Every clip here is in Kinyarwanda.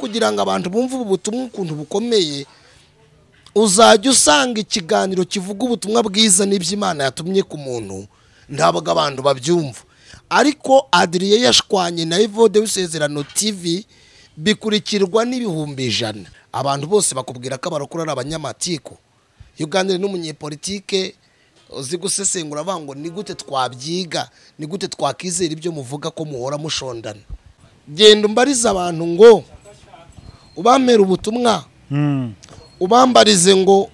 Kugira ngo abantu bumve ubu butumwa ukuntu bukomeye, uzajya usanga ikiganiro kivuga ubutumwa bwiza n'iby'Imana yatumye ku muntu, ntabwo abantu babyumva. Ariko Adrien yashwanye na Evode w'Isezerano TV bikurikirwa n'100,000. Abantu bose bakubwira ko abarokora ari abanyamatiko. Iyo uganiriye n'umunyepolitike uzi gusesengura avuga ngo ni gute twabyiga, ni gute twakizera ibyo muvuga ko muhora mushondana. Genda umbarize abantu ngo ubamera ubutumwa, ubambarize ngo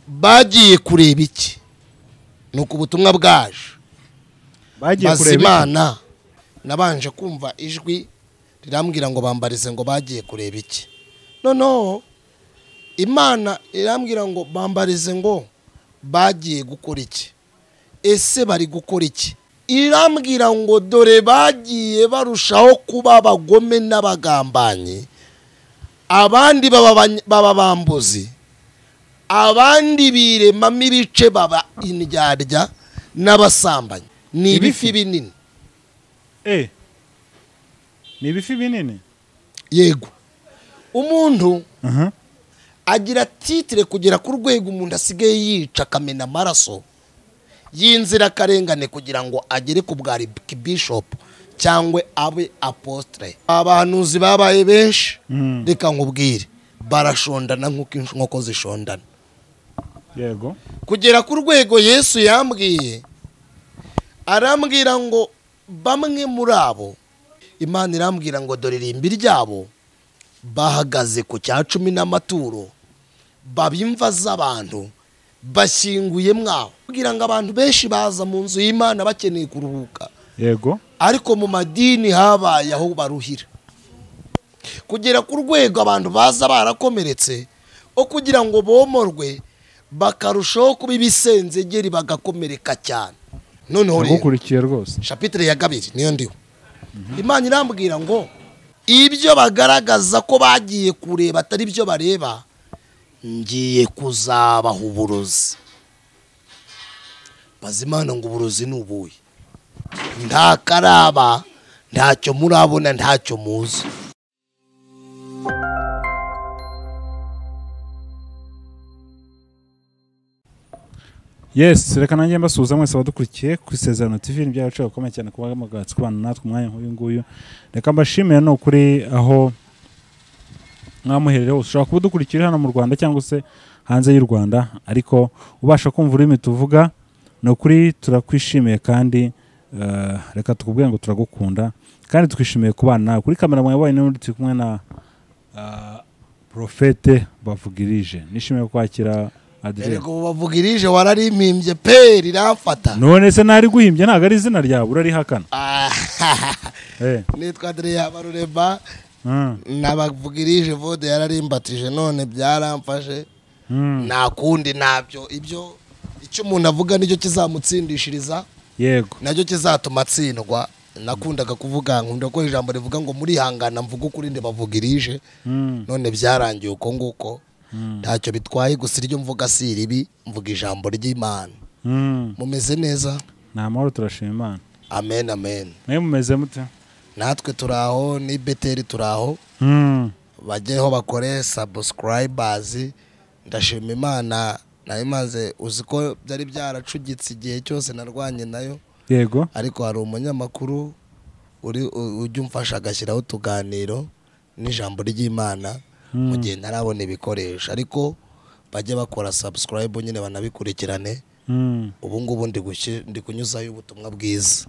bagiye kureba iki, nuko ubutumwa bwaje bagiye kureba Imana. Nabanje kumva ijwi rirambwira ngo bambarize ngo bagiye kureba iki. Noneho Imana irambwira ngo bambarize ngo bagiye gukora iki, ese bari gukora iki? Irambwira ngo dore bagiye barushaho kuba abagome n'abagambanyi, abandi baba bambuzi, abandi biremamo ibice baba indyarya n'abasambanyi. Ni ibifi binini. Ni ibifi binini? Yego. Umuntu agira titire kugera ku rwego umuntu asigaye yica akamena amaraso y'inzirakarengane kugira ngo agere ku bwa bishop cyangwa abe apostle. Abahanuzi babaye benshi, reka nkubwire, barashondana nk'uko inkoko zishondana. Yego. Kugera ku rwego Yesu yambwiye, arambwira ngo bamwe muri abo, Imana irambwira ngo dore irimbi ryabo bahagaze ku cya 10 n'amaturo, babimva z'abantu bashyinguye mwaho. Kugira ngo abantu benshi baza mu nzu y'Imana bakeneye kuruhuka. Yego. Ariko mu madini habaye aho baruhira. Kugera ku rwego abantu baza barakomeretse, o kugira ngo bomorwe bakarushaho kuba ibisenzegeri bagakomereka cyane. Noneho rero ngukurikiye rwose. Chapitre ya 2 niyo ndiho. Imana irambwira ngo ibyo bagaragaza ko bagiye kureba atari byo bareba, ngiye kuzabaha uburozi. Bazimana ngo uburozi ni ubuye, nta karaba, ntacyo murabona, ntacyo muzi. Yes, reka nanjye mbasuhuza mwese abadukurikiye ku Isezerano TV. Ni by'agaciro gakomeye cyane kuba mugatse kubana natwe umwanya nk'uyu nguyu. Reka mbashimire no kuri aho mwamuherere hose. Ushobora kuba udukurikira hano mu Rwanda cyangwa se hanze y'u Rwanda, ariko ubasha kumva ururimi tuvuga, ni ukuri turakwishimiye kandi reka tukubwire ngo turagukunda kandi twishimiye kubana nawe. Kuri kamera mwabaye n'undi turi kumwe na Prophète Bavugirije. Nishimiye kwakira Adrien. Erego Bavugirije wararimpimye pe riramfata. None se nari guhimbye, ntago ari izina ryawe urarihakana. Nitwa Adrien Barureba. Nabavugirije Vode yararimbatije none byaramfashe. Nta kundi nabyo, ibyo icyo umuntu avuga nicyo kizamutsindishiriza. Yego. Nacyo kizatuma atsindwa. Nakundaga kuvuga, nkunda ko ijambo rivuga ngo murihangana mvuga ukuri nde Bavugirije. None byarangiye uko nguko. Ntacyo bitwaye, gusa iryo mvuga si ribi, mvuga ijambo ry'Imana. Mumeze neza? Ni amahoro, turashima Imana. Amen, amen. Mwe mumeze mute? Natwe turaho, ni Beteli turaho. Bajyeho bakore subscribers. Ndashima Imana, nayimaze uzi ko byari byaracugitse igihe cyose narwanye nayo. Yego. Ariko hari umunyamakuru uri ujya umfasha agashyiraho utuganiro n'ijambo ry'Imana mu gihe ntarabona ibikoresho, ariko bajye bakora subscribe nyine banabikurikirane. Ubu ngubu ndi kunyuzayo ubutumwa bwiza.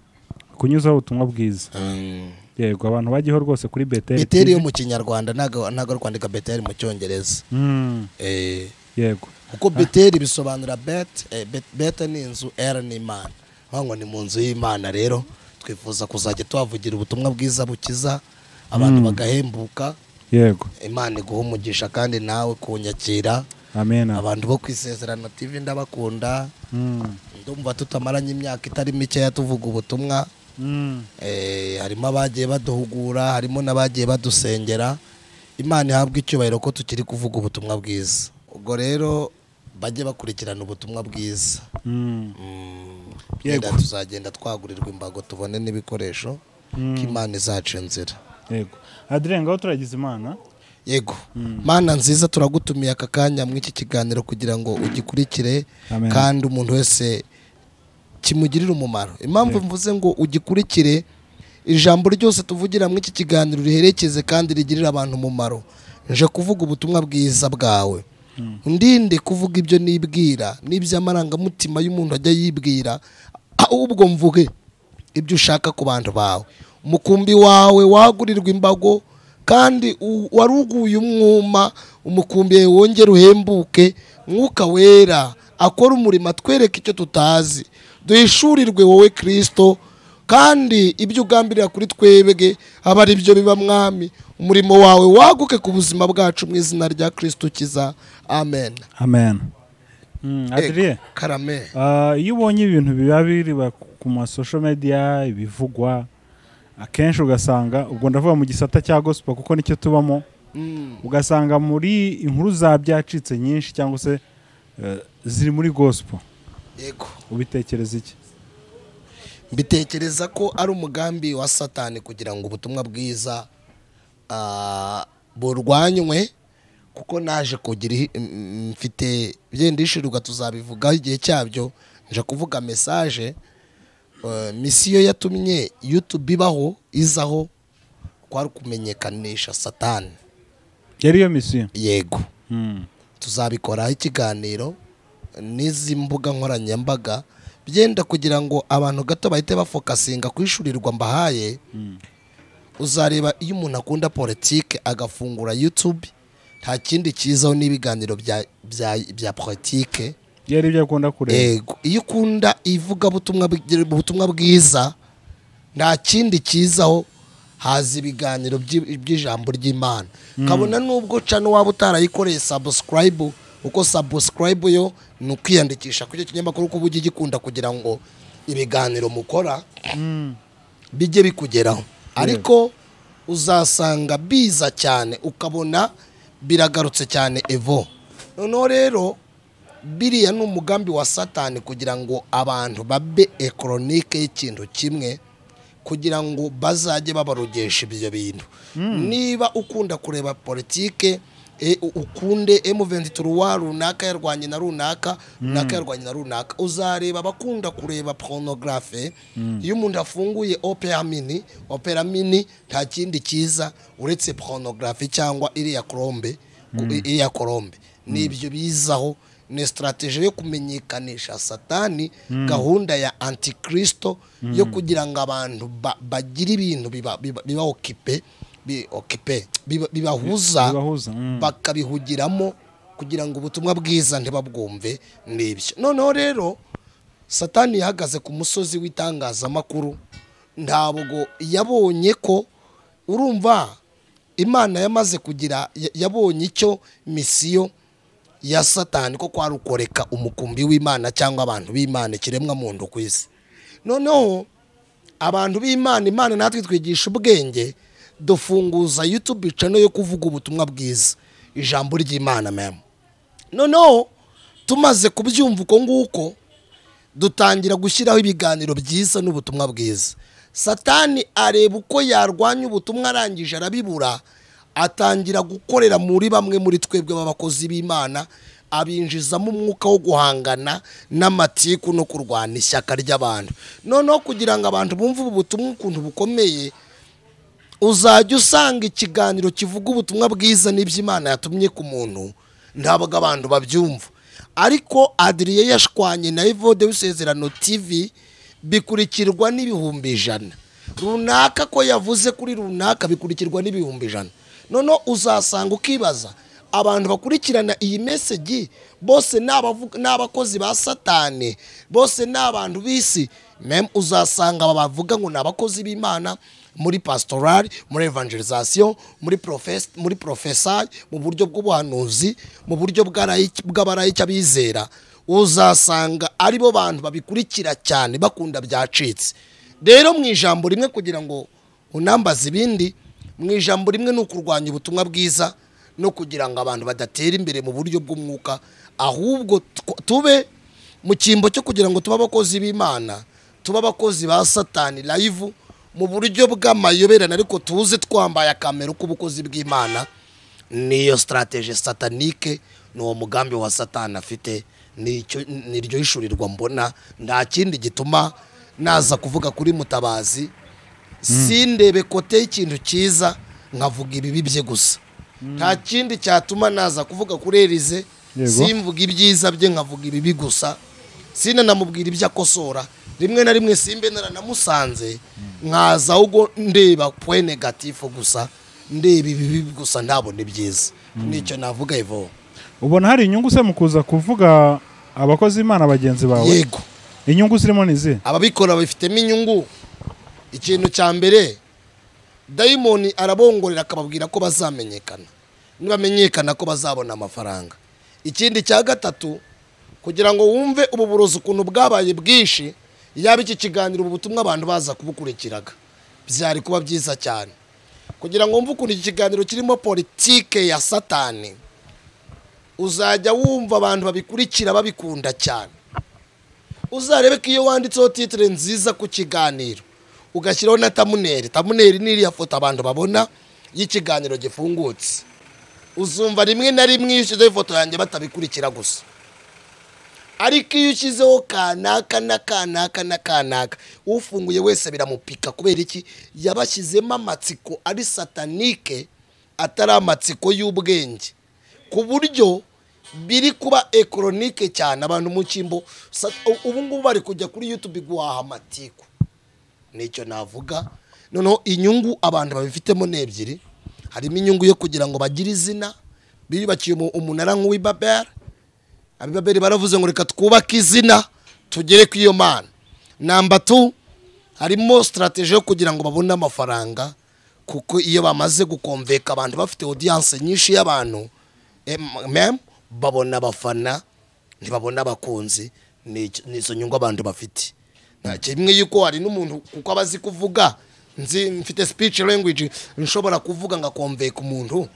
Kunyuzaho ubutumwa bwiza. Yego, abantu bagiyeho rwose kuri Beteli. Beteli yo mu Kinyarwanda, ntago ari kwandika Beteli mu Cyongereza. Yego. Kuko Beteli bisobanura bet, bet ni inzu, R ni Imana. Ngo ni mu nzu y'Imana. Rero twifuza kuzajya tuhavugira ubutumwa bwiza bukiza abantu bagahembuka. Yego. Imana iguha umugisha kandi nawe kunyakira. Amen. Abantu bo ku Isezerano TV ndabakunda. Ndumva tutamaranye imyaka itari mike tuvuga ubutumwa. Harimo abagiye baduhugura, harimo n'abagiye badusengera. Imana ihabwe icyubahiro ko tukiri kuvuga ubutumwa bwiza. Ubwo rero bajye bakurikirana ubutumwa bwiza. Yego, tuzagenda twagurirwa imbago tubone n'ibikoresho, ko Imana izaca inzira. Yego Adrien, ngaho turagize Imana. Yego Mana nziza, turagutumiye aka kanya muri iki kiganiro kugira ngo ugikurikire kandi umuntu wese kimugirire umumaro. Impamvu mvuze ngo ugikurikire, ijambo ryose tuvugira muri iki kiganiro riherekeze kandi rigirira abantu umumaro. Nje kuvuga ubutumwa bwiza bwawe, ndinde kuvuga ibyo nibwira n'iby'amarangamutima y'umuntu ajya yibwira, ahubwo mvuge ibyo ushaka ku bantu bawe. Umukumbi wawe wagurirwa imbago kandi waruguye umwuma, umukumbi wongere uhembuke. Mwuka wera akora umurimo, atwereke icyo tutazi, duhishurirwe wowe Kristo, kandi ibyo ugambirira kuri twebwe aba ari byo biba mwami. Umurimo wawe waguke ku buzima bwacu mu izina rya Kristo ukiza, amen. Amen. Adrien, karame, iyo ubonye ibintu biba biri ku ma social media ibivugwa akenshi ugasanga, ubwo ndavuga mu gisata cya gospel kuko nicyo tubamo, ugasanga muri inkuru za byacitse nyinshi cyangwa se ziri muri gospel. Yego, ubitekereza iki? Mbitekereza ko ari umugambi wa Satani kugira ngo ubutumwa bwiza burwanywe, kuko naje kugira mfite byendishirirwa tuzabivugaho igihe cyabyo. Nje kuvuga message, misiyo yatumye YouTube ibaho izaho kwari kumenyekanisha Satani. Yari yo misiyo. Yego. Tuzabikoraho ikiganiro n'izi mbuga nkoranyambaga byenda kugira ngo abantu gato bahite bafokasinga kwishurirwa mbahaye. Uzareba iyo umuntu akunda politike agafungura YouTube, nta kindi kizaho n'ibiganiro bya politike. Yari ibyo akunda kureba. Yego, iyo ukunda ivuga butumwa bwiza nta kindi kizaho, haza ibiganiro by'ijambo ry'Imana. Kabona nubwo channel waba utarayikoreye subscribe, uko subscribe yo ni ukwiyandikisha kuri icyo kinyamakuru kuba ujye gikunda kugira ngo ibiganiro mukora bijye bikugeraho. Ariko uzasanga biza cyane ukabona biragarutse cyane evo. Noneho rero biriya ni umugambi wa Satani kugira ngo abantu babe ekoronike y'ikintu kimwe, kugira ngo bazajye babarogesha ibyo bintu. Niba ukunda kureba politike, ukunde M23 runaka yarwanye na runaka, runaka yarwanye na runaka, uzareba abakunda kureba pornographe. Iyo umuntu afunguye Opera Mini nta kindi kiza uretse pornographe cyangwa iriya Colombe, iriya Colombe. Nibyo bizaho, ni strategie yo kumenyekanisha Satani, gahunda ya antikristo yo kugira ngo abantu bagire ibintu biba occupé, bibahuza, bakabihugiramo kugira ngo ubutumwa bwiza ntibabwumve. Nibyo. Noneho rero Satani yahagaze ku musozi w'itangazamakuru, ntabwo yabonye ko urumva Imana yamaze kugira, yabonye icyo misiyo ya Satani ko kwarukoreka umukumbi w'Imana cyangwa abantu b'Imana, ikiremwa muntu ku isi. Noneho abantu b'Imana, Imana natwe twigisha ubwenge, dufunguza YouTube channel yo kuvuga ubutumwa bwiza, ijambo ry'Imana meme. Noneho tumaze kubyumva uko nguko, dutangira gushyiraho ibiganiro byiza n'ubutumwa bwiza. Satani areba uko yarwanya ubutumwa, arangije arabibura, atangira gukorera muri bamwe muri twebwe b'abakozi b'Imana, abinjizamo umwuka wo guhangana n'amatiku no kurwana ishyaka ry'abantu. Noneho kugira ngo abantu bumve ubutumwa ukuntu bukomeye, uzajya usanga ikiganiro kivuga ubutumwa bwiza n'iby'Imana yatumye ku muntu, ntabwo abantu babyumva. Ariko Adrien yashwanye na Evode w'Isezerano TV bikurikirwa n'100,000. Runaka ko yavuze kuri runaka bikurikirwa n'100,000. Noneho uzasanga ukibaza abantu bakurikirana iyi message bose n'abakozi ba Satani, bose n'abantu b'isi. Meme uzasanga bavuga ngo n'abakozi b'Imana muri pastoral, muri evangelisation, muri professor, mu buryo bw'ubuhanuzi, mu buryo bw'abarayiki abizera, uzasanga aribo bantu babikurikira cyane bakunda byacitse. Rero mu ijambo rimwe, kugira ngo unambaze ibindi, mu ijambo rimwe ni ukurwanya ubutumwa bwiza no kugira ngo abantu badatera imbere mu buryo bw'umwuka, ahubwo tube mu cyimbo cyo kugira ngo tube abakozi b'Imana, tube abakozi ba Satani live, mu buryo bw'amayoberane, ariko tuze twambaye akamero k'ubukozi bw'Imana. Niyo strategie satanique, ni uwo mugambi wa Satani afite, niryo hishurirwa mbona. Nta kindi gituma naza kuvuga kuri Mutabazi, sindebe kote y'ikintu cyiza nkavuga ibibi bye gusa. Nta kindi cyatuma naza kuvuga kuri Elize, simvuga ibyiza bye nkavuga ibibi gusa, sina namubwira ibyo akosora. Rimwe na rimwe simbe naranamusanze nkaza ahubwo ndeba point negatif gusa, ndeba ibibi gusa ntabone ibyiza. Nicyo navuga Ivo. Ubona hari inyungu se mu kuza kuvuga abakozi Imana bagenzi bawe? Yego. Inyungu zirimo ni izihe? Ababikora bifitemo inyungu. Ikintu cya mbere, dayimoni arabongorera akababwira ko bazamenyekana, nibamenyekana ko bazabona amafaranga. Ikindi cya gatatu, kugira ngo wumve ubu burozi ukuntu bwabaye bwinshi, yaba iki kiganiro ubu butumwa abantu baza kubukurikiraga byari kuba byiza cyane. Kugira ngo wumve ukuntu iki kiganiro kirimo politike ya Satani, uzajya wumva abantu babikurikira babikunda cyane. Uzarebe ko iyo wanditseho titre nziza ku kiganiro ugashyiraho na thumbnail, thumbnail ni iriya foto abantu babona y'ikiganiro gifungutse, uzumva rimwe na rimwe iyo ushyizeho ifoto yanjye batabikurikira gusa. Ariko iyo ushyizeho kanaka na kanaka na kanaka, ufunguye wese biramupika. Kubera iki? Yabashyizemo amatsiko ari satanike, atari amatsiko y'ubwenge, ku buryo biri kuba ekoronike cyane. Abantu mu cyimbo ubu ngubu bari kujya kuri YouTube guhaha amatiku. Nicyo navuga. Noneho inyungu abantu babifitemo ni ebyiri. Harimo inyungu yo kugira ngo bagire izina, biyubakiye umunara nk'uw'Ibabel. Abibabeli baravuze ngo reka twubake izina tugere ku iyo Mana. Number 2, harimo strategie yo kugira ngo babone amafaranga, kuko iyo bamaze gukomveka abantu bafite audience nyinshi y'abantu, mem babona abafana, ntibabona abakunzi. Nizo nyungu abantu bafite. Nta kimwe yuko hari n'umuntu kuko abazi kuvuga, nzi mfite speech language, nshobora kuvuga ngakomveka umuntu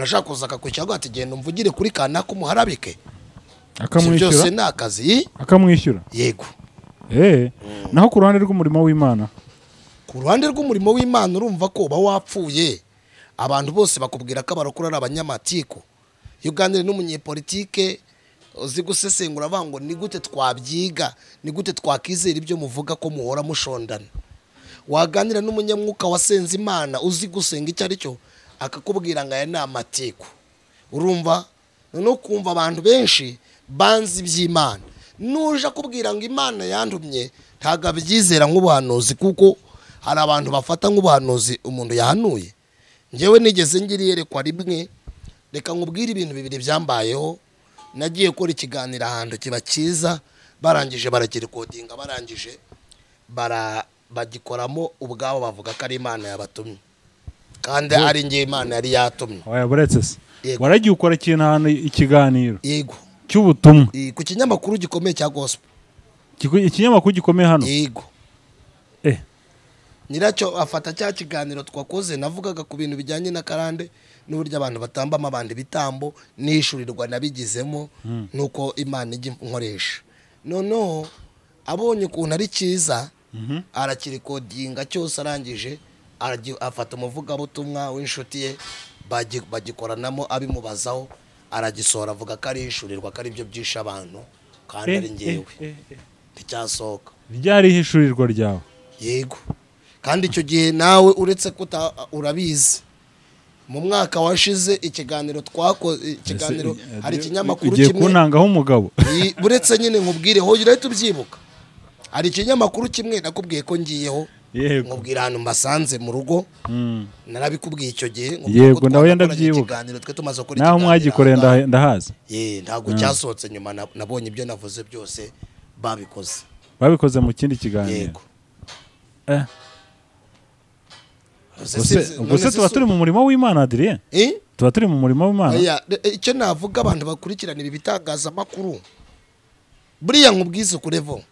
ashaka kuza akakwicyaga ati genda umvugire kuri kanaka umuharabike, akamwishyura. Byose ni akazi. Akamwishyura. Yego. Naho ku ruhande rw'umurimo w'Imana, ku ruhande rw'umurimo w'Imana urumva ko uba wapfuye. Abantu bose bakubwira ko abarokora ari abanyamatiko. Iyo uganiriye n'umunyepolitike uzi gusesengura avuga ngo ni gute twabyiga, ni gute twakizera ibyo muvuga ko muhora mushondana. Waganira n'umunyamwuka wasenze Imana uzi gusenga icyo ari cyo, akakubwira ngo aya ni amatiko. Urumva no kumva abantu benshi banzi iby'Imana. Nuje akubwira ngo Imana yantumye, ntago abyizera nk'ubuhanuzi, kuko hari abantu bafata nk'ubuhanuzi umuntu yahanuye. Njyewe nigeze ngira iyerekwa rimwe, reka nkubwire ibintu bibiri byambayeho. Nagiye gukora ikiganiro ahantu kiba cyiza, barangije barakirekodinga, barangije bagikoramo ubwabo, bavuga ko ari Imana yabatumye, kandi ari njye Imana yari yatumye. Oya buretse se, waragiye ukora ikintu ahantu ikiganiro? Yego. Cy'ubutumwa ku kinyamakuru gikomeye cya gospel. Ikinyamakuru gikomeye hano? Yego. Nyiracyo afata cya kiganiro twakoze, navugaga ku bintu bijyanye na karande n'uburyo abantu batambama abandi bitambo, nishurirwa nabigizemo nuko Imana ijya inkoresha. Noneho abonye ukuntu ari cyiza, arakirikodinga cyose, arangije afata umuvugabutumwa w'inshuti ye, bagikoranamo abimubazaho, aragisohora avuga ko ari ishurirwa, ko ari byo byisha abantu, kandi ari ngewe nticyasohoka. Ryari ihishurirwa ryawe? Yego. Kandi icyo gihe nawe uretse ko urabizi, mu mwaka washize ikiganiro twakoze, ikiganiro hari ikinyamakuru kimwe ugiye kuntangaho umugabo, buretse nyine nkubwire ho urahita ubyibuka. Hari ikinyamakuru kimwe nakubwiye ko ngiyeho, nkubwira ahantu mbasanze mu rugo, narabikubwiye icyo gihe. Yego, ndawe ndabyibuka. Ikiganiro twe tumaze gukora ikiganiro, naho mwagikoreye ndahazi. Ntabwo cyasohotse nyuma, nabonye ibyo navuze byose babikoze mu kindi kiganiro. Yego. Ubwo se tuba turi mu murimo w'Imana, Adrien? Tuba turi mu murimo w'Imana. Icyo navuga, abantu bakurikirana ibi bitangazamakuru, buriya nkubwize ukurevo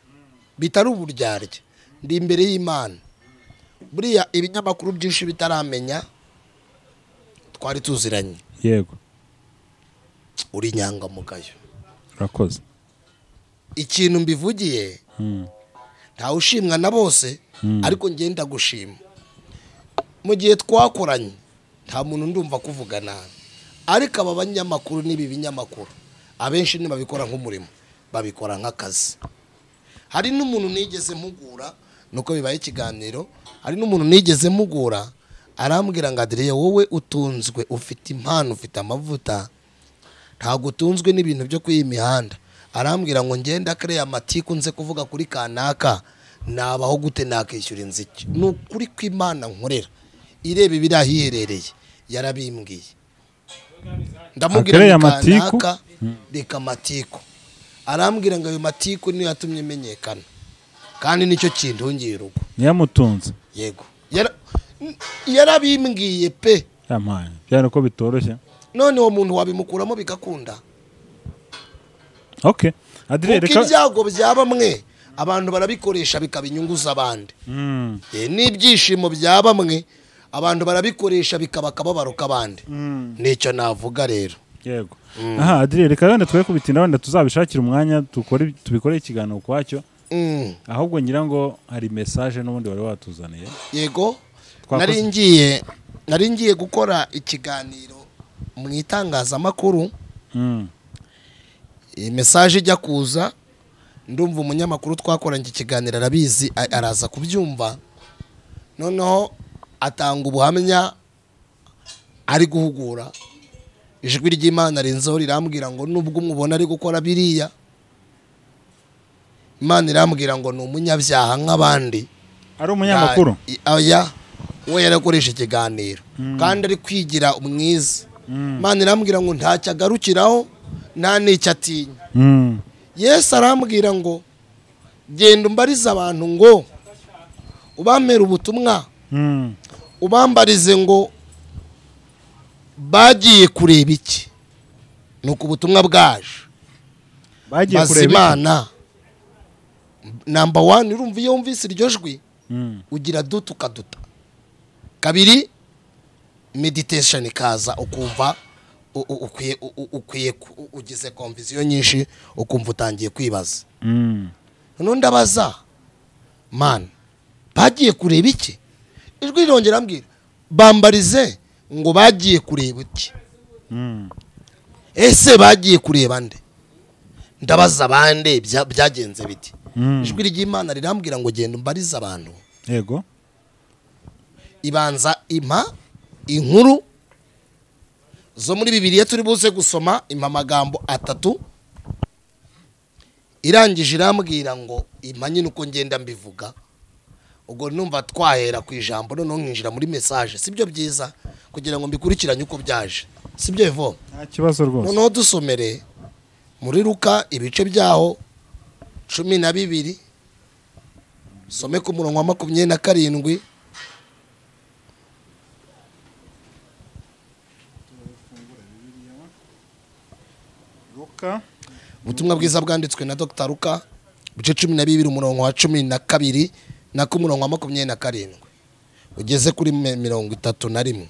bitari uburyarya, ndi imbere y'Imana. Buriya ibinyamakuru byinshi bitaramenya twari tuziranye. Yego. Uri inyangamugayo. Urakoze. Ikintu mbivugiye, Ntawe ushimwa na bose, ariko ngenda gushima. Mu gihe twakoranye nta muntu ndumva kuvuga nabi, ariko aba banyamakuru n'ibi binyamakuru abenshi ntibabikora nk'umurimo, babikora nk'akazi. Hari n'umuntu nigeze mpugura, nuko bibaye ikiganiro, hari n'umuntu nigeze mpugura arambwira ngo Adrien, wowe utunzwe, ufite impano, ufite amavuta, ntabwo utunzwe n'ibintu byo kuri iyi mihanda. Arambwira ngo ngenda kare amatiku nze kuvuga kuri kanaka, nabaho gute, nakishyura inziki? Ni ukuri kw'Imana nkorera ireba ibirahiherereye, yarabimbwiye. Ndamubwira kanaka reka amatiku, arambwira ngo ayo matiku niyo yatumye menyekana, kandi nicyo kintu ngiye urugo niyamutunze. Yego, yarabimbwiye pe. Yamaye byari ko bitoroshye, none uwo muntu wabimukuramo bigakunda. Okay, Adrien, reka ibyago bya bamwe abantu barabikoresha bikaba inyungu z'abandi. N'ibyishimo bya bamwe abantu barabikoresha bikaba akababaro k'abandi. Nicyo navuga rero. Yego. Aha Adrien, reka wenda twe kubitinda, wenda tuzabishakira umwanya tukore tubikore ikiganiro kwacyo. Ahubwo ngira ngo hari message n'ubundi wari watuzaniye. Yego, nari ngiye gukora ikiganiro mu itangazamakuru. Iyi message ijya kuza, ndumva umunyamakuru twakoranye ikiganiro arabizi, araza kubyumva. Noneho atanga ubuhamya ari guhugura. Ijwi ry'Imana rinzeho rirambwira ngo nubwo umubona ari gukora biriya, Imana irambwira ngo ni umunyabyaha nk'abandi. Ari umunyamakuru? Oya, we yarakoresha ikiganiro kandi ari kwigira umwiza. Imana irambwira ngo ntacyo agarukiraho, nta n'icyo atinya. Yesu arambwira ngo genda umbarize abantu ngo ubamere ubutumwa, ubambarize ngo bagiye kureba iki. Nuko ubutumwa bwaje bagiye kureba Imana. Number 1, urumva iyo wumvise iryo jwi ugira dutu kaduta. Kabiri, meditation ikaza, ukumva ukwiye ugize confusion nyinshi, ukumva utangiye kwibaza. None ndabaza man, bagiye kureba iki? Ijwi rirongera ambwira bambarize ngo bagiye kureba iki? Ese bagiye kureba nde? Ndabaza bande byagenze biti? Ijwi ry'Imana rirambwira ngo genda umbarize abantu. Yego. Ibanza impa inkuru zo muri Bibiliya turi buze gusoma, impa amagambo 3. Irangije irambwira ngo impa nyine uko ngenda mbivuga. Ubwo numva twahera ku ijambo noneho nkinjira muri message, sibyo byiza kugira ngo mbikurikiranye uko byaje, sibyo Evo? Nta kibazo rwose. Noneho dusomere muri Luka ibice byaho 12, some ku murongo wa 27. Luka, ubutumwa bwiza bwanditswe na Dr. Luka, ibice 12 umurongo wa 12 na ku murongo wa 27 ugeze kuri 31.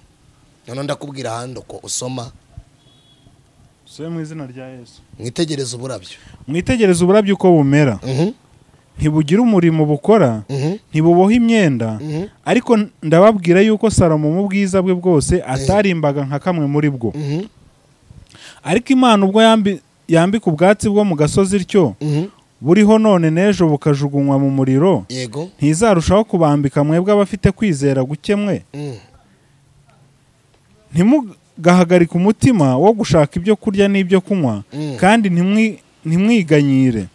None ndakubwira hando ko usoma. Usome mu izina rya Yesu. Mwitegereze uburabyo. Mwitegereze uburabyo uko bumera. Ntibugira umurimo bukora, ntibuboha imyenda, ariko ndababwira yuko Salomo mu bwiza bwe bwose atarimbaga nka kamwe muri bwo. Ariko Imana ubwo yambika ubwatsi bwo mu gasozi ityo, buriho none n'ejo bukajugunywa mu muriro, ntizarushaho kubambika mwebwe abafite kwizera guke mwe? Ntimugahagarike umutima wo gushaka ibyo kurya n'ibyo kunywa, kandi ntimwiganyire.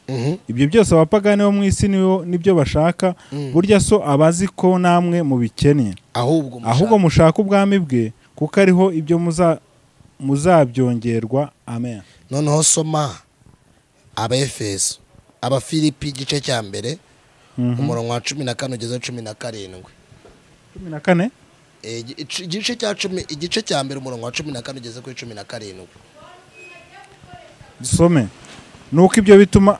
Ibyo byose abapagani bo mu isi nibyo bashaka, burya so abazi ko namwe mubikennye. Ahubwo mushaka ubwami bwe, kuko ariho ibyo muzabyongerwa. Amen. Noneho soma Abefeso, Abafilipi igice cya mbere umurongo wa 14 ugeze 17. 14? Igice cya 10, igice cya mbere umurongo wa 14 ugeze kuri 17. Dusome. Nuko ibyo bituma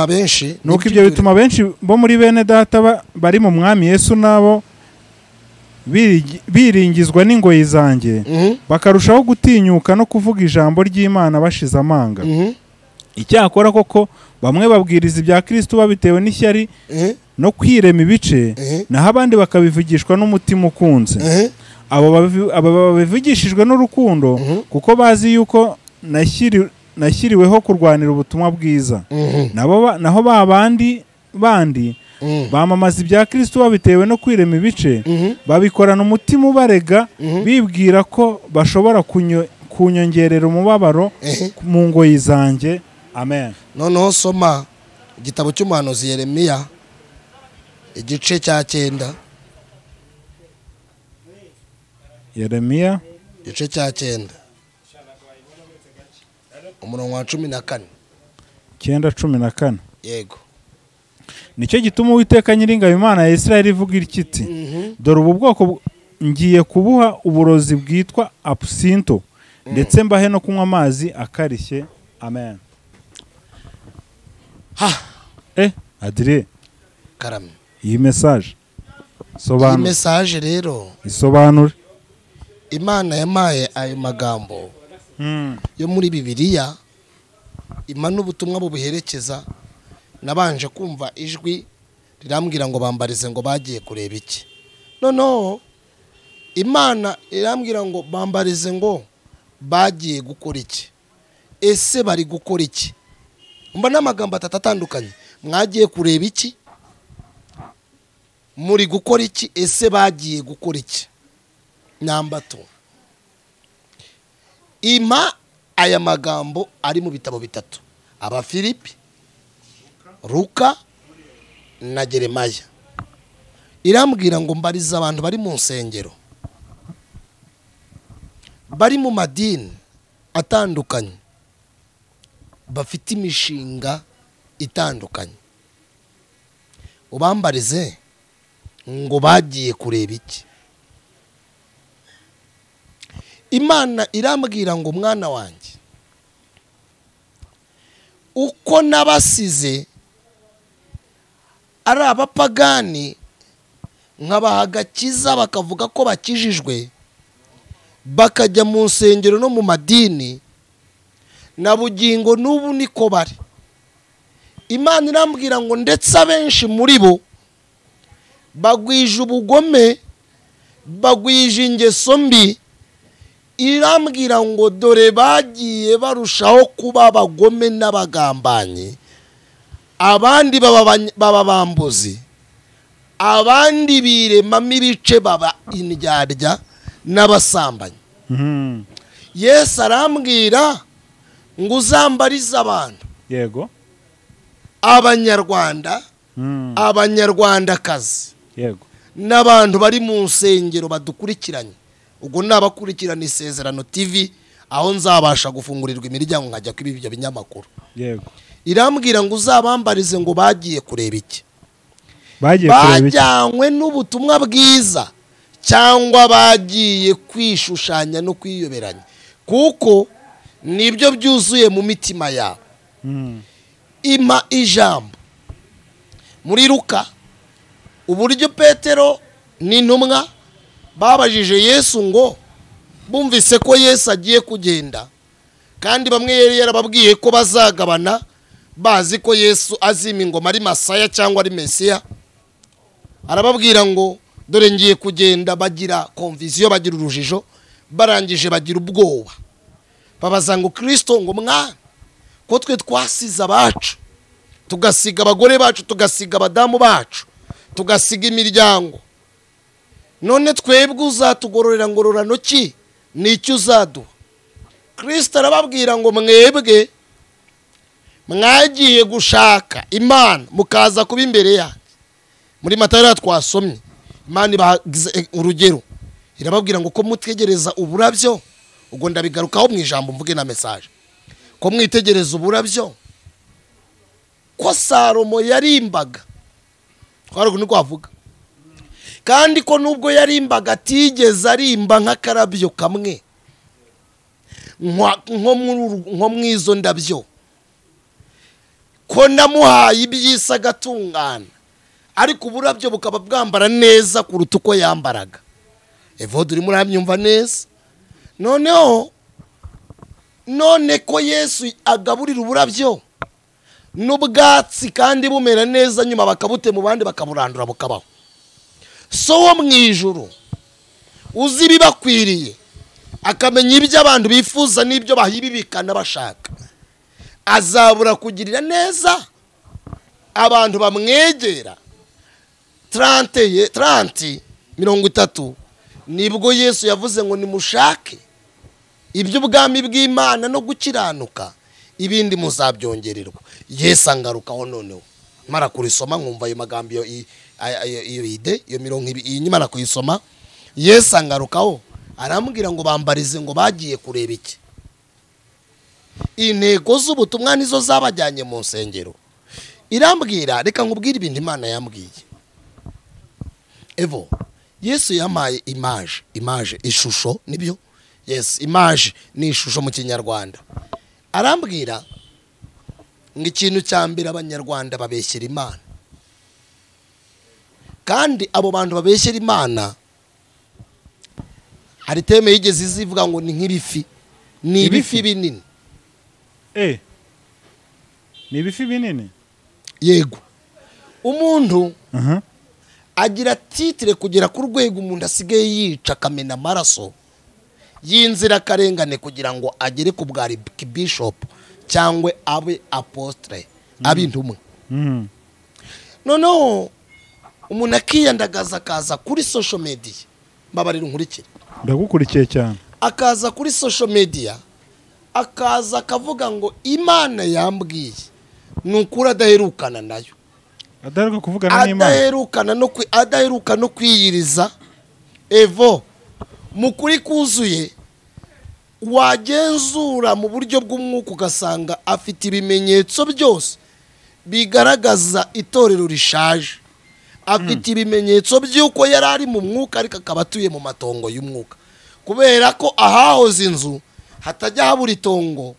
benshi, nuko ibyo bituma benshi bo muri bene data bari mu mwami Yesu nabo biringizwa n'ingoyi zanjye, bakarushaho gutinyuka no kuvuga ijambo ry'Imana bashize amanga. Icyakora koko Bamwe babwiriza ibya Kristo babitewe n'ishyari no kwirema ibice, naho abandi bakabivugishwa n'umutima ukunze. Abo babivugishijwe n'urukundo kuko bazi yuko nashyiriweho kurwanira ubutumwa bwiza. Naho babandi bandi bamamaza ibya Kristo babitewe no kwirema ibice, babikorana umutima ubarega, bibwira ko bashobora kunyongerera umubabaro mu ngoyi zanjye. Amen. Noneho soma igitabo cy'umuhanuzi Yeremiya igice cya 9. Yeremiya igice cya 9 umurongo wa 14. 9:14. Yego. Nicyo gituma Uwiteka Nyiringabo Imana ya Isirayeli ivuga iti, dore ubu bwoko ngiye kubuha uburozi bwitwa apusinto, ndetse mbahe no kunywa amazi akarishye. Amen. Ha. Adrien. Karame. Iyi message. Sobanura. Iyi message rero. Isobanure. Imana yamaye ayo magambo yo muri Bibiliya, imana ubutumwa bubuherekeza. Nabanje kumva ijwi rirambwira ngo bambarize ngo bagiye kureba iki. Noneho Imana irambwira ngo bambarize ngo bagiye gukora iki. Ese bari gukora iki? Mba n'amagambo atatu atandukanye. Mwagiye kureba iki? Muri gukora iki? Ese bagiye gukora iki? Namba 2. Ima aya magambo ari mu bitabo bitatu: Abafilipi, Luka na Jeremiya. Irambwira ngo mbarize abantu bari mu nsengero, bari mu madini atandukanye, bafite imishinga itandukanye, ubambarize ngo bagiye kureba iki. Imana irambwira ngo mwana wanjye, uko nabasize ari abapagani nkabaha agakiza bakavuga ko bakijijwe, bakajya mu nsengero no mu madini, na bugingo n'ubu niko bari. Imana irambwira ngo ndetse abenshi muri bo bagwije ubugome, bagwije ingeso mbi. Irambwira ngo dore bagiye barushaho kuba abagome n'abagambanyi, abandi baba bambuzi, abandi biremamo ibice baba indyarya n'abasambanyi. Yesu arambwira ngo uzambarize abantu, yego, Abanyarwanda, Abanyarwandakazi, yego, n'abantu bari mu nsengero badukurikiranye. Ubwo nabakurikirana Isezerano TV, aho nzabasha gufungurirwa imiryango nkajya kwiba ibyo binyamakuru. Yego. Irambwira ngo uzabambarize ngo bagiye kureba iki. Bagiye kureba iki? Bajyanywe n'ubutumwa bwiza cyangwa bagiye kwishushanya no kwiyoberanya, kuko nibyo byuzuye mu mitima yabo. Ima ijambo muri Luka, uburyo Petero n'intumwa babajije Yesu ngo bumvise ko Yesu agiye kugenda, kandi bamwe yari yarababwiye ko bazagabana, bazi ko Yesu azima ingoma ari Masaya cyangwa ari Mesiya. Arababwira ngo dore ngiye kugenda, bagira confusion, bagira urujijo, barangije bagira ubwoba. Babaza ngo Kristo ngo mwana, ko twe twasize abacu, tugasiga abagore bacu, tugasiga abadamu bacu, tugasiga imiryango, none twebwe uzatugororera ngororano ki? Nicyo uzaduha? Kristo arababwira ngo mwebwe mwagiye gushaka Imana mukaza kuba imbere yanjye. Muri Matayo twasomye, Imana ibaha urugero, irababwira ngo ko mutegereza uburabyo, ubwo ndabigarukaho mu ijambo mvuge na message, ko mwitegereza uburabyo, ko Salomo yarimbaga, twari niko avuga, kandi ko nubwo yarimbaga atigeze arimba nk'akarabyo kamwe nko mwizo ndabyo, ko namuhaye ibyisa agatungana, ariko uburabyo bukaba bwambara neza kuruta uko yambaraga. Evode urimo uramyumva neza? Noneho none ko Yesu agaburira uburabyo, N'ubwatsi kandi bumera neza nyuma bakabute mu bandi bakaburandura bukabaho. So wo mu ijuru uzi ibibakwiriye akamenya ibyo abantu bifuza n'ibyo bahibibikana bashaka, azabura kugirira neza abantu bamwegera. 30 nibwo Yesu yavuze ngo nimushake iby'ubwami bw'Imana no gukiranuka, ibindi muzabyongererwa. Yesu angarukaho noneho mara kurisoma nkumva ayo magambo iyo ide iyo mirongo ibiri nyuma kuyisoma, Yesu angarukaho arambwira ngo bambarize ngo bagiye kureba iki. Intego z'ubutumwa nizo zabajyanye mu nsengero. Irambwira reka nkubwire ibintu Imana yambwiye. Evo Yesu yamaye image ishusho, nibyo? Yes, image ni ishusho mu Kinyarwanda. Arambwira ngo ikintu cya mbere Abanyarwanda babeshyera Imana. Kandi abo bantu babeshyera Imana hari teme yigeze izivuga ngo ni nk'ibifi, ni ibifi binini. Ni ibifi binini? Yego. Umuntu agira titire kugera ku rwego umuntu asigaye yica akamena amaraso y'inzira karengane kugira ngo agere ku bwa bishop cyangwa abe apostle, abe intumwa. Noneho umuntu akiyandagaza akaza kuri social media, mbabarira nkurikire, ndagukurikiye cyane, akaza kuri social media akaza akavuga ngo Imana yambwiye, nukuri adaherukana nayo, adaheruka kuvugana n'Imana, adaheruka no kwiyiriza. Evo mukuri kuzuye wagenzura mu buryo bw'umwuka ugasanga afite ibimenyetso byose bigaragaza itorero rishaje, afite ibimenyetso by'uko yari ari mu mwuka ariko akaba atuye mu matongo y'umwuka, kubera ko ahahoze inzu hatajya habura itongo.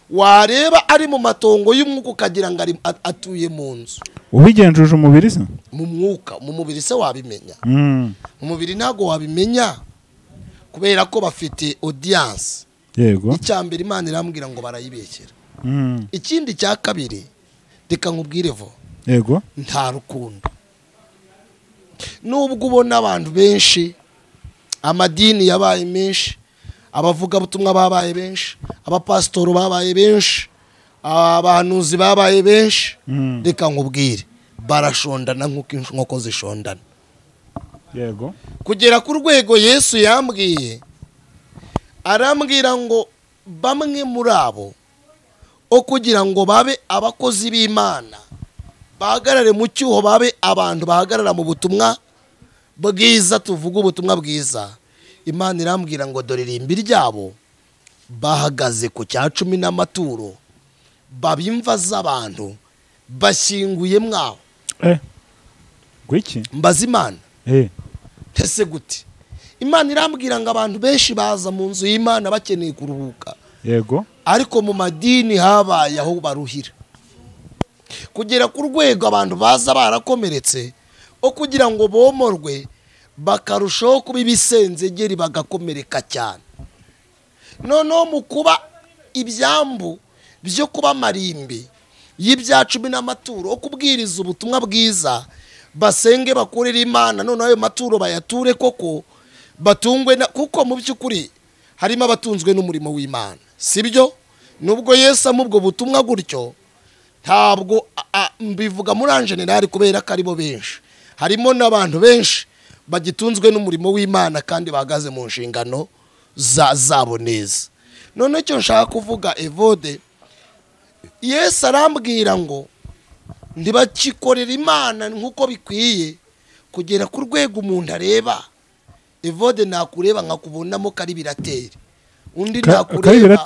Wareba ari mu matongo y'umwuka ukagira ngo atuye mu nzu. Ubigenjuje umubiri se? Mu mwuka, mu mubiri se wabimenya? Mu mubiri ntago wabimenya kubera ko bafite audience. Yego. Icya mbere Imana irambwira ngo barayibekera. Ikindi cya kabiri reka nkubwire vo. Yego. Nta rukundo. Nubwo ubona abantu benshi, amadini yabaye menshi, abavuga butumwa babaye benshi, abapasitoro babaye benshi, abahanuzi babaye benshi, reka nkubwire barashondana nk'uko inkoko zishondana. Yego. Kugera ku rwego Yesu yambwiye, arambwira ngo bamwe muri abo kugira ngo babe abakozi b'Imana bahagarare mu cyuho, babe abantu bahagarara mu butumwa bwiza, tuvuga ubutumwa bwiza. Imana irambwira ngo dore irimbi ryabo bahagaze ku cya 10 n'amaturo, babimva z'abantu bashyinguye mwaho. Gwiki? Mbaza Imana. Ese gute? Imana irambwira ngo abantu benshi baza mu nzu y'Imana bakeneye kuruhuka. Yego. Ariko mu madini habaye aho baruhira. Kugera ku rwego abantu baza barakomeretse, kugira ngo bomorwe bakarushaho kuba ibisenzegeri bagakomereka cyane. Noneho mu kuba ibyambu byo kuba marimbi y'ibya 10 n'amaturo, kubwiriza ubutumwa bwiza, basenge bakorera Imana, noneho ayo maturo bayature koko batungwe kuko mu by'ukuri harimo abatunzwe n'umurimo w'Imana, sibyo? Nubwo Yesu amubwo butumwa gutyo, ntabwo mbivuga muri en general kubera ko aribo benshi, harimo n'abantu benshi bagitunzwe n'umurimo w'Imana kandi bahagaze mu nshingano zabo neza. None icyo nshaka kuvuga Evode, Yesu arambwira ngo ntibakikorera Imana nkuko bikwiye, kugera ku rwego umuntu areba. Evode nakureba nkakubonamo kari birateri, undi nakureba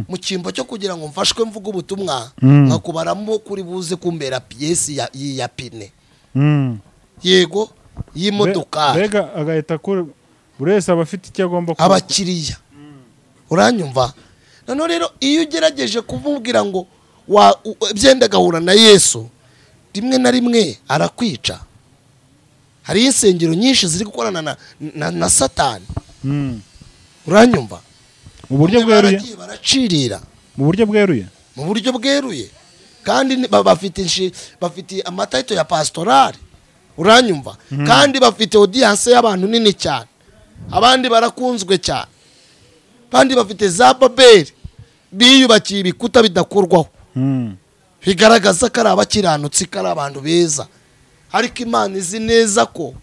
mu cyimbo cyo kugira ngo mfashwe mvuge ubutumwa nkakubaramo kuri buze kumbera pièce ya pine. Yego, y'imodoka. Mbega agahita kuri buri wese aba afite icyo agomba kuba abakiriya. Uranyumva? None rero iyo ugerageje kumubwira ngo byenda gahura na Yesu, rimwe na rimwe arakwica. Hari insengero nyinshi ziri gukorana na Satani. Uranyumva? Mu buryo bweruye baracirira. Mu buryo bweruye. Mu buryo bweruye. Kandi bafite amataito ya pastorale. Uranyumva? Kandi bafite audience y'abantu nini cyane. Abandi barakunzwe cyane. Kandi bafite za Babeli biyubakiye ibikuta bidakurwaho. Bigaragaza ko ari abakiranutsi, ko ari abantu beza. Ariko Imana izi neza ko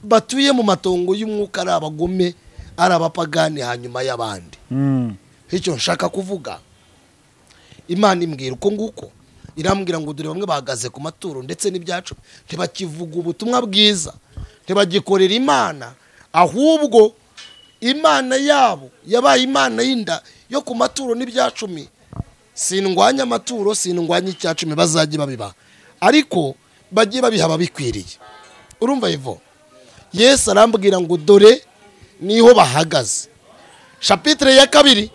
batuye mu matongo y'umwuka, ari abagome, ari abapagani hanyuma y'abandi. Icyo nshaka kuvuga, Imana imbwira uko nguko, irambwira ngo dore bamwe bahagaze ku maturo ndetse n'ibyacu, ntibakivuga ubutumwa bwiza, ntibagikorera Imana, ahubwo Imana yabo yabaye Imana y'inda yo ku maturo n'ibyacumi. Sindwanya amaturo, sindwanya icyacumi, bazajye babiba, ariko bajye babiha ababikwiriye. Urumva Ivo? Yesu arambwira ngo dore niho bahagaze. Chapitre ya 2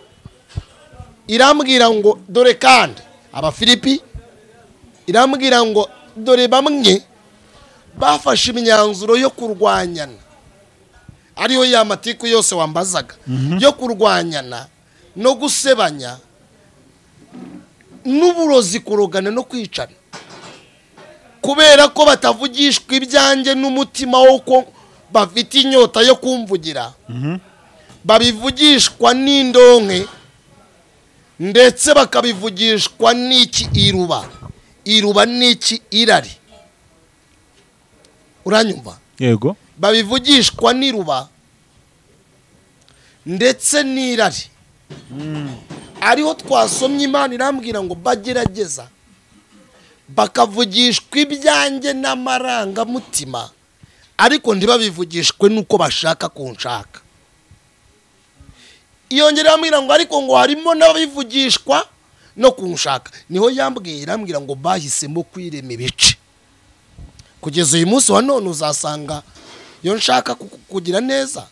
irambwira ngo dore kandi Abafilipi irambwira ngo dore bamwe bafashe imyanzuro yo kurwanyana, ariyo ya matiku yose wambazaga, yo kurwanyana no gusebanya n'uburozi, kurogana no kwicana, kubera ko batavugishwa ibyanjye n'umutima wo ko bafite inyota yo kumvugira, babivugishwa n'indonke, ndetse bakabivugishwa n'iki iruba. Iruba n'iki irari. Uranyumva? Yego. Babivugishwa n'iruba ndetse n'irari. Ariho twasomye Imana irambwira ngo bagerageza bakavugishwa ibyanjye n'amarangamutima, ariko ntibabivugishwe nuko bashaka kunshaka. Iyongera irambwira ngo ariko ngo harimo n'ababivugishwa no kunshaka. Niho yambwiye, irambwira ngo bahisemo kwirema ibice. Kugeza uyu munsi wa none uzasanga iyo nshaka kugira neza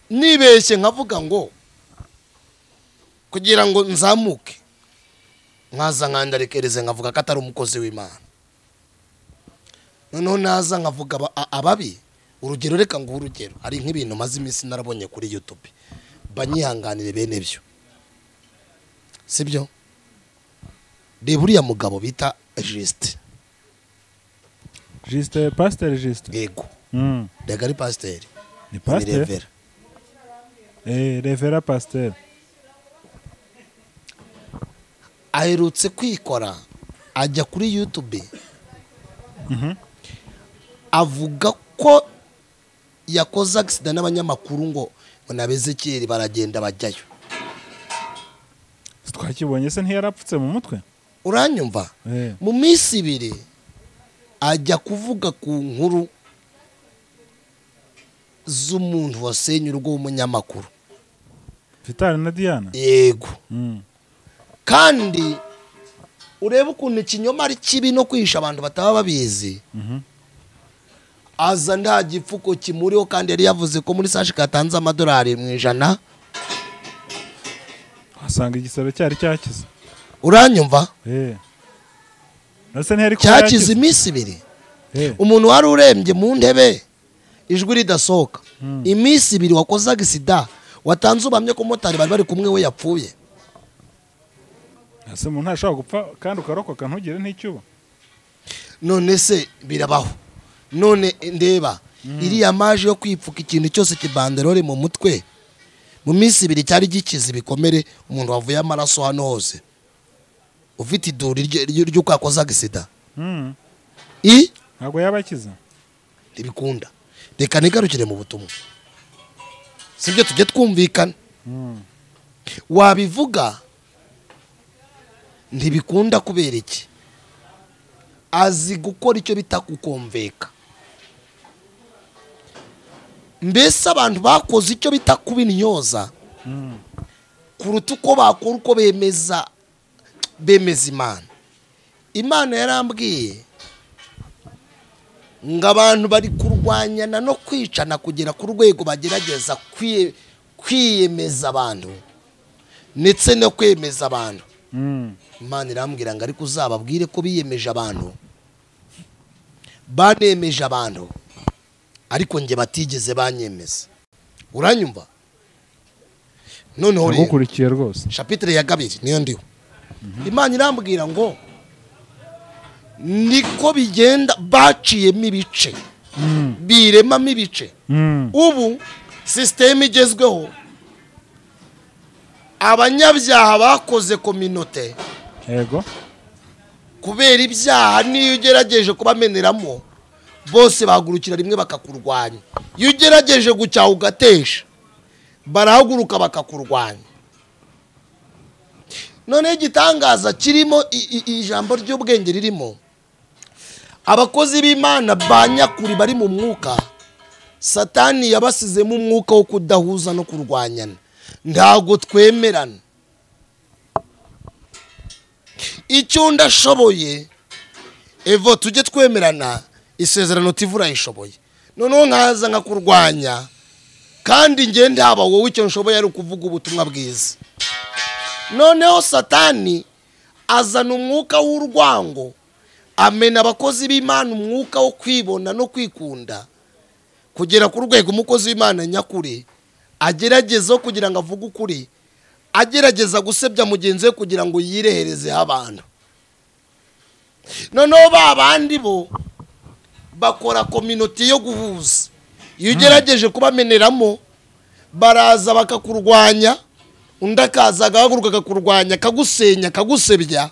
nibeshye nkavuga ngo kugira ngo nzamuke, nkaza nkandarekereze nkavuga ko atari umukozi w'Imana. Noneho naza nkavuga ababi, urugero reka ngo urugero, ari nk'ibintu maze iminsi narabonye kuri YouTube, banyihanganire bene byo. Sibyo? Reba uriya mugabo bita Juste. Juste, Pasteur Juste. Yego. Rega ari pasteur. Ni pasteur. Revera pasteur. Aherutse kwikora ajya kuri YouTube. Avuga ko yakoze accident n'abanyamakuru ngo nabezekeri baragenda bajyayo. Twakibonye se ntiyarapfutse mu mutwe? Uranyumva? Mu minsi ibiri ajya kuvuga ku nkuru z'umuntu wasenye urugo w'umunyamakuru Vitali na Diana. Yego. Kandi urebe ukuntu ikinyoma ari kibi no kwihisha abantu bataba babizi. Aza nta gipfuko kimuriho, kandi yari yavuze ko muri sashi katanze amadolari 100. Asanga igisebe cyari cyakize. Uranyumva? Cyakize iminsi ibiri. Umuntu wari urembye mu ntebe ijwi ridasohoka, iminsi ibiri wakoze agisida, watanze ubamye ko motari bari bari kumwe we yapfuye. Ese umuntu ashobora gupfa kandi ukarokoka ntugire n'icyuba? None se birabaho. None ndeba iriya maje yo kwipfuka ikintu cyose kibanderore mu mutwe, mu minsi ibiri cyari gikize ibikomere, umuntu wavuye amaraso hano hose, ufite iduri ry'uko yakoze agisida. Ntabwo yabakiza. Ntibikunda. Reka nigarukire mu butumwa, sibyo? Tujye twumvikana. Wabivuga ntibikunda kubera iki? Azi gukora icyo bita kukomveka. Mbese abantu bakoze icyo bita kubinyoza kuruta uko bakora uko bemeza Imana. Imana yarambwiye ngo abantu bari kurwanyana no kwicana kugera ku rwego bagerageza kwiyemeza abantu ndetse no kwemeza abantu. Imana irambwira ngo ariko uzababwire ko biyemeje abantu, banemeje abantu, ariko nge batigeze banyemeza. Uranyumva? Noneho rero ngukurikiye rwose. Chapitre ya 2 niyo ndiho. Imana irambwira ngo niko bigenda, baciyemo ibice, biremamo ibice. Ubu sisiteme igezweho, abanyabyaha bakoze kominote. Yego. Kubera ibyaha niyo ugerageje kubameneramo bose bagurukira rimwe bakakurwanya. Iyo ugerageje gucyaha ugatesha barahaguruka bakakurwanya. None igitangaza kirimo, ijambo ry'ubwenge ririmo, abakozi b'Imana ba nyakuri bari mu mwuka, Satani yabasizemo umwuka wo kudahuza no kurwanyana. Ntago twemerana. Icyo ndashoboye evo tujye twemerana, isezerano tivura ishoboye. Noneho nkaza nkakurwanya, kandi nge ndaba wowe icyo nshoboye ari ukuvuga ubutumwa bwiza. Noneho Satani azana umwuka w'urwango, amena abakozi b'Imana umwuka wo kwibona no kwikunda, kugera ku rwego umukozi w'Imana nyakuri agerageza kugira ngo avuge ukuri, agerageza gusebya mugenzi we kugira ngo yirehereze abantu. Noneho ba bandi bo bakora community yo guhuza. Iyo ugerageje kubameneramo baraza bakakurwanya, undi akaza agahaguruka akakurwanya, akagusenya, akagusebya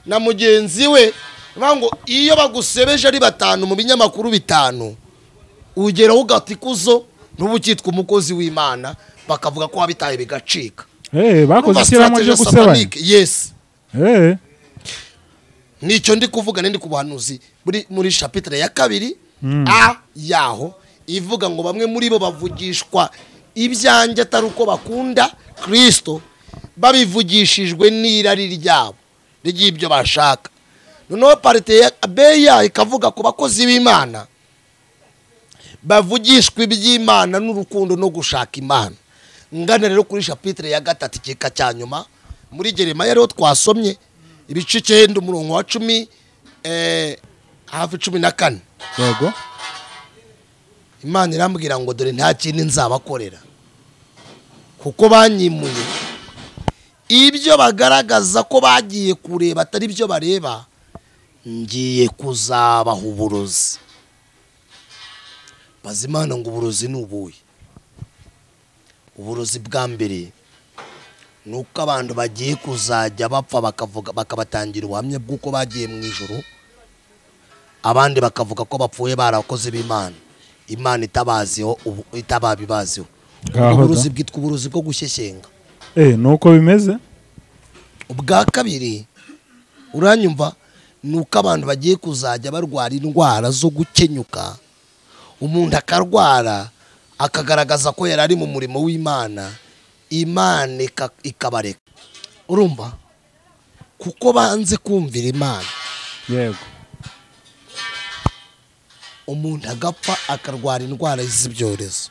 na mugenzi we. Ngo iyo bagusebeje ari batanu mu binyamakuru bitanu, ugeraho ugata ikuzo n'ubu ukitwa umukozi w'Imana, bakavuga ko wabitaye bigacika. Bakoze ishyirahamwe ryo gusebanya. Yes. Nicyo ndi kuvuga, ndi ku buhanuzi muri chapitre ya 2 a yaho ivuga ngo bamwe muri bo bavugishwa ibyanjye atari uko bakunda Kristo, babivugishijwe n'irari ryabo ry'ibyo bashaka. Noneho parite ya B ya ikavuga ku bakozi b'Imana bavugishwa iby'Imana n'urukundo no gushaka Imana. Ngana rero kuri chapitre ya 3 igika cya nyuma muri Yeremiya rero twasomye ibice 9 umurongo wa 10 hafi 14. Yego. Imana irambwira ngo dore nta kintu nzabakorera kuko banyimuye. Ibyo bagaragaza ko bagiye kureba atari byo bareba, ngiye kuzabaha uburozi. Bazimana ngo uburozi ni ubuhe? Uburozi bwa mbere nuko abantu bagiye kuzajya bapfa bakavuga, bakabatangira ubuhamya bw'uko bagiye mu ijuru, abandi bakavuga ko bapfuye barakoze b'Imana, Imana itabaziho, itababibaziho. Uburozi bwitwa uburozi bwo gushyeshyenga. Nuko bimeze. Ubwa kabiri uranyumva, nuko abantu bagiye kuzajya barwara indwara zo gukenyuka, umuntu akarwara akagaragaza ko yari ari mu murimo w'Imana, Imana ikabareka. Urumva, kuko banze kumvira Imana. Yego. Umuntu agapfa akarwara indwara z'ibyorezo.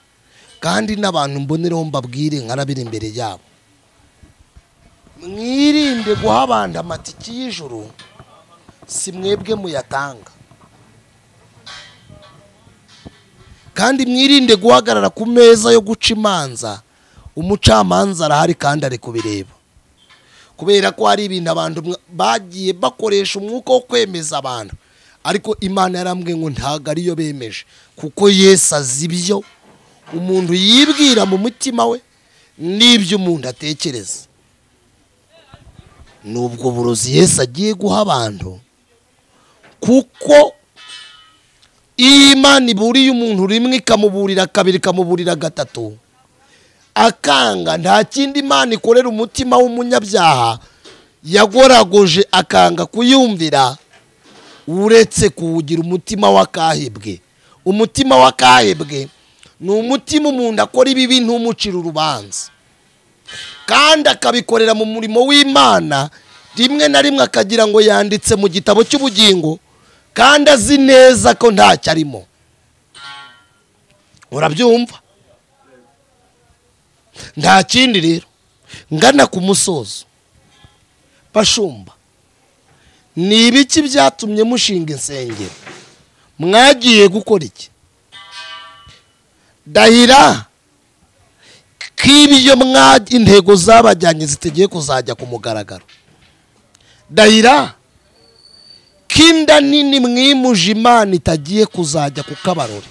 Kandi n'abantu mbonereho mbabwire nkarabira imbere yabo, mwirinde guha abantu amatiki y'ijuru, si mwebwe muyatanga. Kandi mwirinde guhagarara ku meza yo guca imanza, umucamanza arahari kandi ari kubireba. Kubera ko hari ibintu abantu bagiye bakoresha umwuka wo kwemeza abantu, ariko Imana yarambwiye ngo ntago ariyo bemeje, kuko Yesu azi ibyo umuntu yibwira mu mutima we n'ibyo umuntu atekereza. Nubwo burozi Yesu agiye guha abantu, kuko Imana iburiye umuntu rimwe ikamuburira kabiri ikamuburira gatatu akanga, nta kindi Imana ikorera umutima w'umunyabyaha yagoragoje akanga kuyumvira uretse kuwugira umutima w'akahebwe. Umutima w'akahebwe ni umutima umuntu akora ibibi ntumucira urubanza, kandi akabikorera mu murimo w'Imana, rimwe na rimwe akagira ngo yanditse mu gitabo cy'ubugingo, kandi azi neza ko ntacyo arimo. Urabyumva? Nta kindi rero. Ngana ku musozo, bashumba, ni ibiki byatumye mushinga insengero? Mwagiye gukora iki? Dahira k'ibyo intego zabajyanye zitegiye kuzajya ku mugaragaro. Dayira kinda nini mwimuje Imana itagiye kuzajya ku kabarore.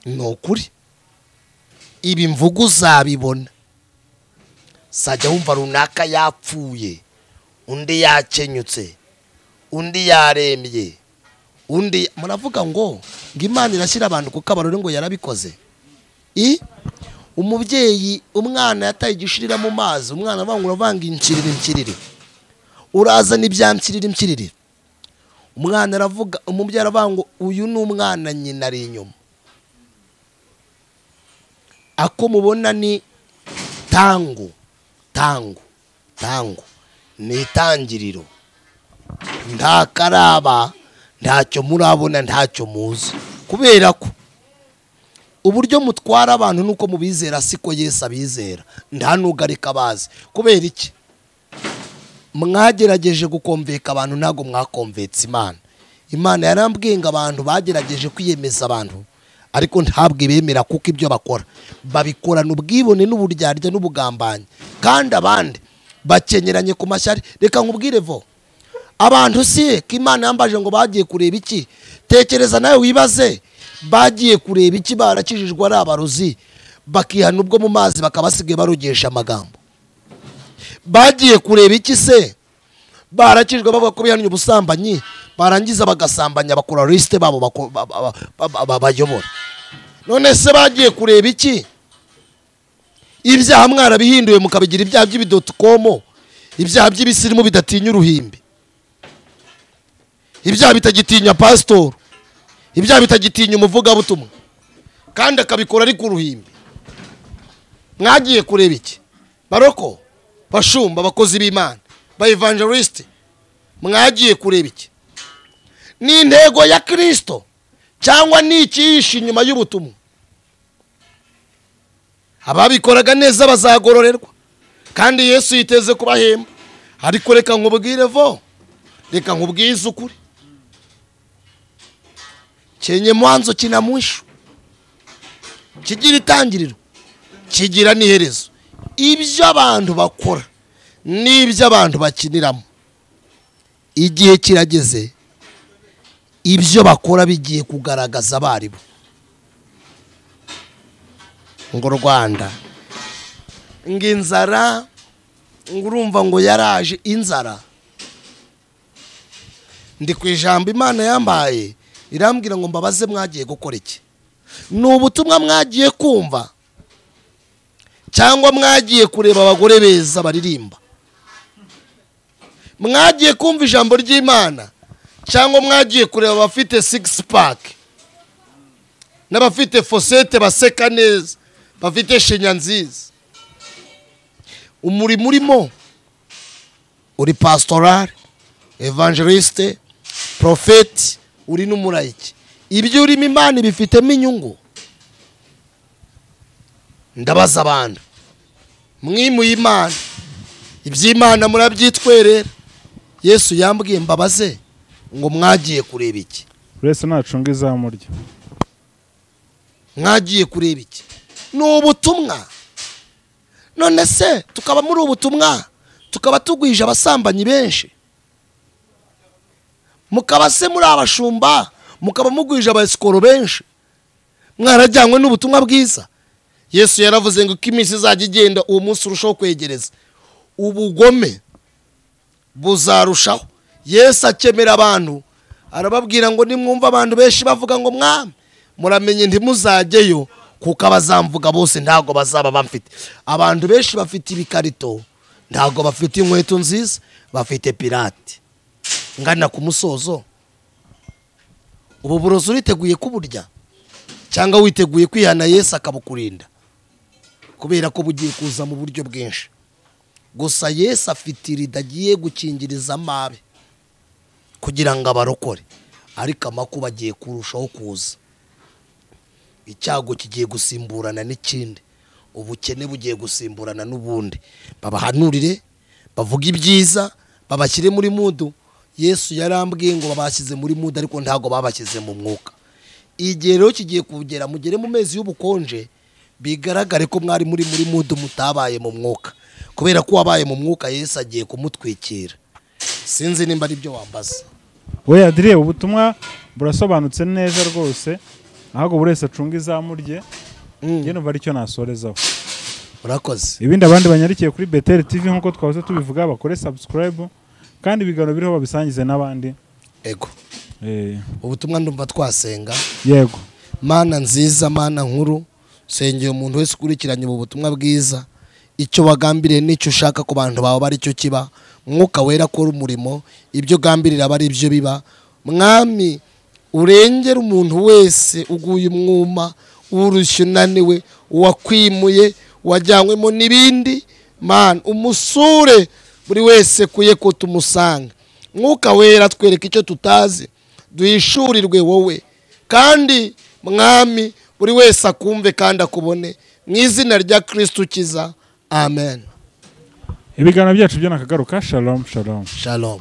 Ni ukuri ibi mvugo uzabibona. Sajya wumva runaka yapfuye, undi yakenyutse, undi yarembye, undi muravuga ngo Imana irashyira abantu ku kabarore ngo yarabikoze. Umubyeyi umwana yataye igishirira mu mazi, umwana avanga uravanga inciriri inciriri, urazana ibyanciriri inciriri. Umwana aravuga, umubyeyi aravuga ngo uyu ni umwana nyina ari inyuma. Ako mubona ni tangu tangu tangu, ni itangiriro. Nta karaba, ntacyo murabona, ntacyo muzi, kubera ko uburyo mutwara abantu nuko mubizera siko Yesu abizera, nta nugarika bazi. Kubera iki? Mwagerageje gukomveka abantu, ntago mwakomvetse Imana. Imana yarambwiye ngo abantu bagerageje kwiyemeza abantu, ariko ntabwo ibemera, kuko ibyo bakora babikorana ubwibone n'uburyarya n'ubugambanyi, kandi abandi bakenyeranye ku mashyari. Reka nkubwire vo, abantu si ko Imana yambaje ngo bagiye kureba iki? Tekereza nawe wibaze, bagiye kureba iki? Barakijijwe ari abarozi, bakihana ubwo mu mazi bakabasigaye barogesha amagambo. Bagiye kureba iki se? Barakijwe bavuga ko bihannye ubusambanyi, barangiza bagasambanya bakora liste babo bayobora. None se bagiye kureba iki? Ibyaha mwarabihinduye mukabigira ibyaha by'ibidotokomo, ibyaha by'ibisirimu bidatinya uruhimbi, ibyaha bitagitinya pastor, ibyaha bitagitinya umuvugabutumwa, kandi akabikora ari ku ruhimbi. Mwagiye kureba iki? Baroko, bashumba, abakozi b'Imana, ba evangelist, mwagiye kureba iki? Ni intego ya Kristo cyangwa ni ikihishe inyuma y'ubutumwa? Ababikoraga neza bazagororerwa, kandi Yesu yiteze kubahemba. Ariko reka nkubwire vo, reka nkubwize ukuri, cyenye mwanzo kina mwisho, kigira itangiriro, kigira n'iherezo. Ibyo abantu bakora n'ibyo abantu bakiniramo, igihe kirageze ibyo bakora bigiye kugaragaza abaribo. Ngo Rwanda ngo inzara, ngo urumva ngo yaraje inzara. Ndi ku ijambo Imana yambaye irambwira ngo mbabaze mwagiye gukora iki? Ni ubutumwa mwagiye kumva, cyangwa mwagiye kureba abagore beza baririmba? Mwagiye kumva ijambo ry'Imana, cyangwa mwagiye kureba abafite six pack n'abafite fosete baseka neza, bafite shinya nziza? Umurimo urimo uri pastoral, evangeliste, prophet, uri n'umurayiki. Ibyo urimo Imana bifitemo inyungu. Ndabaza abantu, mwimuye Imana, iby'Imana murabyitwerera. Yesu yambwiye mbabaze ngo mwagiye kureba iki? Urese nacunga izamurya. Mwagiye kureba iki? Ni ubutumwa. None se tukaba muri ubutumwa, tukaba tugwije abasambanyi benshi, mukaba se muri abashumba, mukaba mugwije abasikoro benshi, mwarajyanywe n'ubutumwa bwiza. Yesu yaravuze ngo uko iminsi izajya igenda uwo munsi urushaho kwegereza, ubugome buzarushaho. Yesu akemera abantu arababwira ngo nimwumva abantu benshi bavuga ngo mwami, muramenye ntimuzajyeyo, kuko abazamvuga bose ntago bazaba bamfite. Abantu benshi bafite ibikarito, ntago bafite inkweto nziza, bafite pirate. Ngana ku musozo, ubu burozi uriteguye kuburya cyangwa witeguye kwihana Yesu akabukurinda? Kubera ko bugiye kuza mu buryo bwinshi. Gusa Yesu afite iridagiye gukingiriza amabi kugira ngo abarokore, ariko amakuba agiye kurushaho kuza. Icyago kigiye gusimburana n'ikindi, ubukene bugiye gusimburana n'ubundi. Babahanurire, bavuga ibyiza, babashyire muri mudu. Yesu yarambwiye ngo babashyize muri mudu, ariko ntago babashyize mu mwuka. Igihe rero kigiye kugera, mugere mu mezi y'ubukonje, bigaragare ko mwari muri mudu, mutabaye mu mwuka. Kubera ko wabaye mu mwuka, Yesu agiye kumutwikira. Sinzi nimba ari byo wambaza. We Adrien, ubutumwa burasobanutse neza rwose, ahubwo buri wese acunga izamu rye. Njye numva aricyo nasorezaho. Urakoze. Ibindi abandi banyarikiye kuri Beteli TV nk'uko twahoze tubivuga, bakore subscribe kandi ibiganiro biriho babisangize n'abandi. Ego. Ubutumwa ndumva twasenga. Yego. Mana nziza, Mana nkuru, sengera umuntu wese ukurikiranye ubu butumwa bwiza, icyo wagambiriye n'icyo ushaka ku bantu bawe bari cyo kiba. Mwuka wera akora umurimo, ibyo ugambirira aba ari byo biba. Mwami, urengera umuntu wese uguye umwuma, urushye, unaniwe, uwakwimuye, wajyanywemo n'ibindi. Mana, umusure buri wese kuye ko tumusanga. Mwuka wera twereke icyo tutazi, duhishurirwe wowe, kandi Mwami buri wese akumve kandi akubone, mu izina rya Kristo ukiza, amen. Ibiganiro byacu byo nakagaruka. Shalom, shalom. Shalom.